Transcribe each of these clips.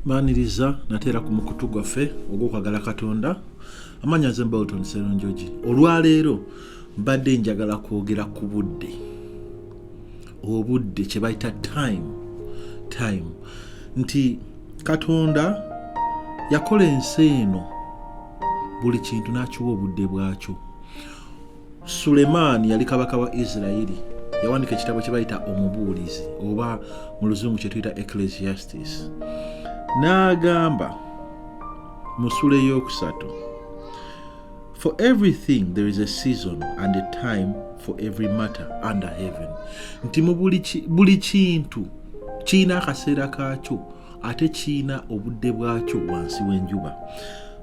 Mbaniriza nate era ku mukutu gwaffe ogw'okwagala Katonda. Amanya nze Bolton Serunjogi. Olwaleero mbadde njagala kwogera ku budde, obudde kye bayita time, time nti Katonda yakola ensi eno buli kintu n'akiwa obudde bwakyo. Sulemaani yali kabaka wa Isirayiri, yawandika ekitabo kye bayita Omubuulizi oba mu Luzungu kye tuyita Ecclesiastes, n'agamba mu ssula ey'okusatu, For everything there is a season and a time for every matter under heaven, nti mu buli kintu kirina akaseera kaakyo ate kirina obudde bwakyo wansi w'enjuba.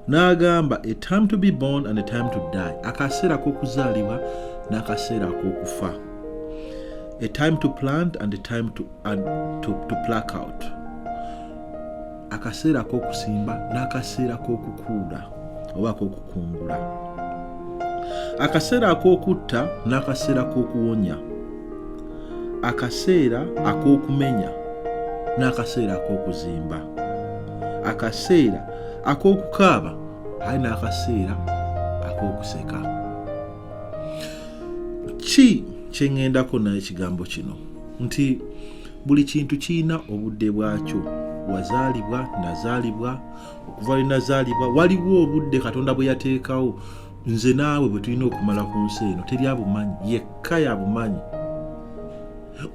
N'agamba a time to be born and a time to die, akaseera k'okuzaalibwa n'akaseera ak'okufa, a time to plant and a time to pluck out, akaseera ak'okusimba n'akaseera k'okukuula oba ak'okukungula, akaseera ak'okutta n'akaseera k'okuwonya, akaseera ak'okumenya n'akaseera ak'okuzimba, akaseera ak'okukaaba aye n'akaseera ak'okuseka. Ki kye ŋŋendako naye ekigambo kino nti buli kintu kirina obudde bwakyo. Wazaalibwa, nazaalibwa, okuva lwe nazaalibwa waliwo obudde Katonda bwe yateekawo nze naawe bwe tulina okumala ku nsi eno. Teri abumanyi, yekka yabumanyi.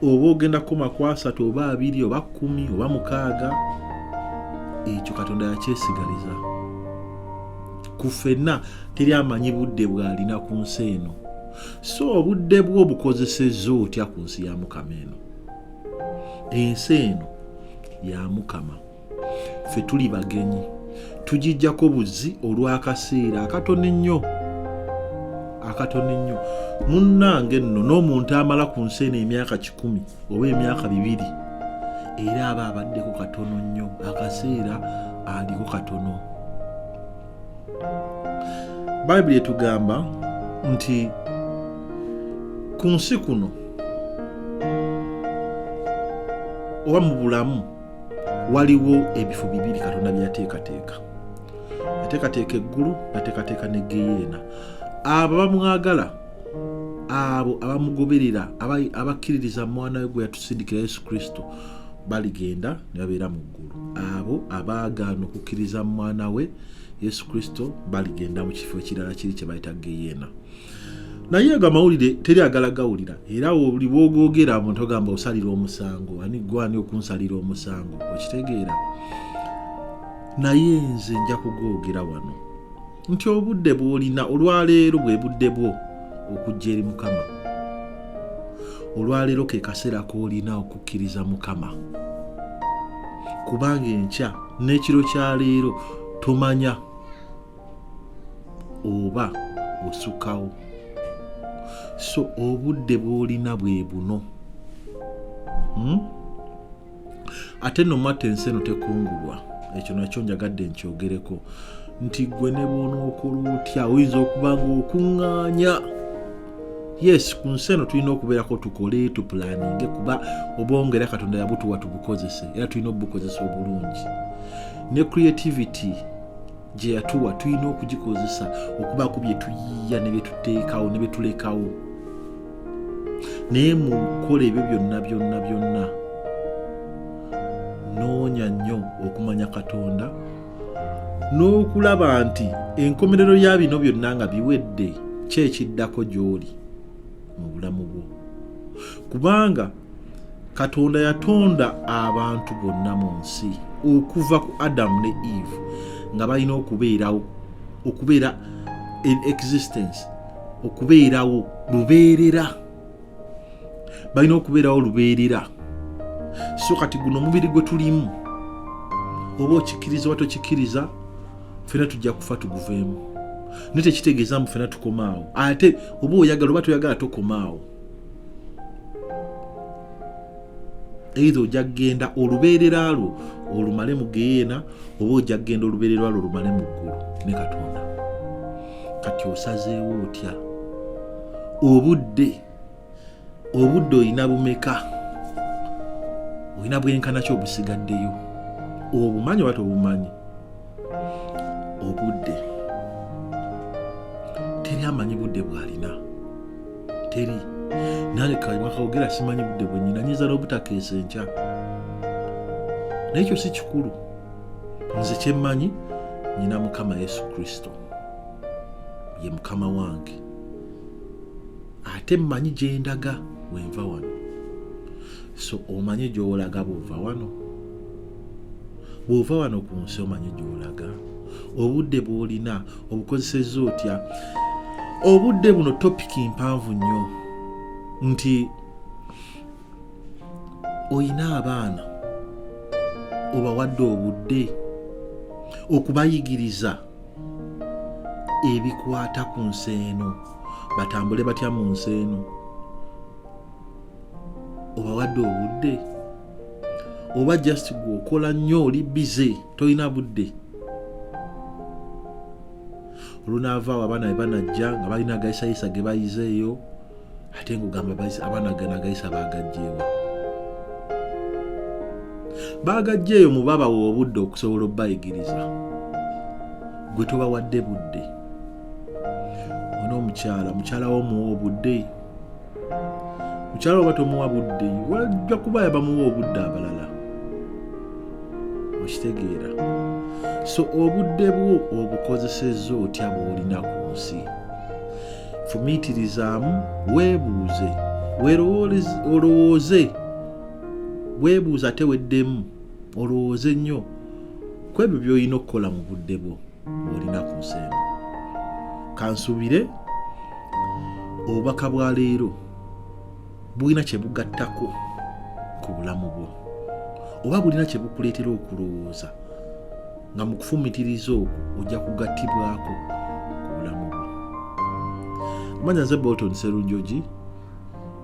Oba ogenda kukoma ku 30 oba 20 oba 10 oba 6, ekyo Katonda yakyesigaliza ku ffenna. Teri amanyi budde bw'alina ku nsi eno. So obudde bwo obukozesezza otya ku nsi ya Mukama eno? Ensi eno ya Mukama, ffe tuli bagenyi, tugijjako buzi olw'akaseera akatono ennyo, akatono ennyo. Munnange nno n'omuntu amala ku nsi eno emyaka 100 oba emyaka 200 era aba abaddeko katono nnyo, akaseera aliko katono. Bayibuli etugamba nti ku nsi kuno oba mu bulamu waliwo ebifo bibiri Katonda bye yateekateeka. Yateekateeka eggulu, yateekateeka ne geyeena. Abo abamwagala, abo abamugoberera, abakkiririza mu mwana we gwe yatusindikira Yesu Kristo, baligenda ne babeera mu ggulu. Abo abaagaana okukkiriza mu mwana we Yesu Kristo baligenda mu kifo ekirala kiri kye bayita geyeena. Naye ago amawulire teri agala gawulira, era buli bwogogera omuntu ogamba osalira omusango, ani gwani okunsalira omusango, okitegeera? Naye nze nja kugoogera wano nti obudde bw'olina olwaleero bwe budde bwo okujja eri Mukama. Olwaleero ke kaseera k'olina okukkiriza Mukama, kubanga enkya n'ekiro kya leero tomanya oba osukawo. So obudde bw'olina bwe buno. Ate nno mwatta ensi eno tekungulwa, ekyo nakyo njagadde nkyogereko nti gwe ne bw'onookola otya oyinza okuba ng'okuŋŋaanya. Yes, ku nsi eno tulina okubeerako tukole, tupulaninge, kuba obwongo era Katonda yabutuwa tubukozese, era tulina obukozesa obulungi. Ne creativity gye yatuwa tulina okugikozesa okubaako bye tuyiiya ne bye tuteekawo ne bye tulekawo. Naye mu kukola ebyo byonna byonna byonna, noonya nnyo okumanya Katonda n'okulaba nti enkomerero ya bino byonna nga biwedde, ki ekiddako gy'oli mu bulamu bwo. Kubanga Katonda yatonda abantu bonna mu nsi okuva ku Adamu ne Eve nga balina okubeerawo, okubeera in existence, okubeerawo lubeerera, balina okubeerawo lubeerera. So kati guno omubiri gwe tulimu, oba okikkiriza oba tokikkiriza, ffena tujja kufa tuguveemu. Naye tekitegeeza mbu ffena tukomaawo. Ate oba oyagala oba toyagala tokomaawo, either ojja kugenda olubeerera lwo olumale mu geyeena, oba ojja kugenda olubeerera lwo olumale mu ggulu ne Katonda. Kati osazeewo otya? Obudde, obudde olina bumeka? Olina bwenkana ki obusigaddeyo? Obumanyi oba tobumanyi? Obudde, teri amanyi budde bw'alina, teri. Nange mwakawogera simanyi budde bwenyina, nyinza n'obutakeesa enkya, naye ekyo si kikulu. Nze kyemmanyi, nyina Mukama Yesu Kristo ye Mukama wange, ate mmanyi gyendaga wenva wano. So omanyi gy'olaga bw'ova wano? Bw'ova wano ku nsi, omanyi gy'olaga? Obudde bw'olina obukozesezza otya? Obudde buno topic mpanvu nnyo, nti oyina abaana, obawadde obudde okubayigiriza ebikwata ku nsi eno, batambule batya mu nsi eno? Obawadde obudde, oba just gwe okola nnyo, oli busy, tolina budde? Olunaavaawo, abaana be banajja nga balina agayisayisa ge bayizeeyo, ate ngaogamba abaana gano agayisa bagajjeewa? Bagajjeeyo mu babawa obudde okusobola obbayigiriza. Gwe tobawadde budde. Ona omukyala, mukyala wo omuwa obudde? Mukyala oba tomuwa budde, wajja kuba yabamuwa obudde abalala, okitegeera? So obudde bwo obukozesezza otya bw'olina ku nsi? Fumiitirizaamu, weebuuze, olowooze, weebuuze ate weddemu olowooze nnyo ku ebyo by'olina okukola mu budde bwo bw'olina ku nsi eno. Kansubire obubaka bwa leero bulina kye bugattako ku bulamu bwo, oba bulina kye bukuleetera okulowooza, nga mu kufumitiriza okwo ojja kugattibwako ku bulamu bwo. Amanya nze Bolton Serunjogi.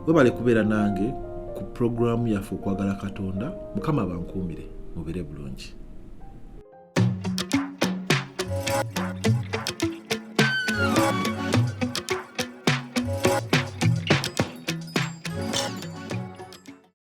Webale kubeera nange ku puroguramu yaffe Okwagala Katonda. Mukama abankuumire, mubeere bulungi.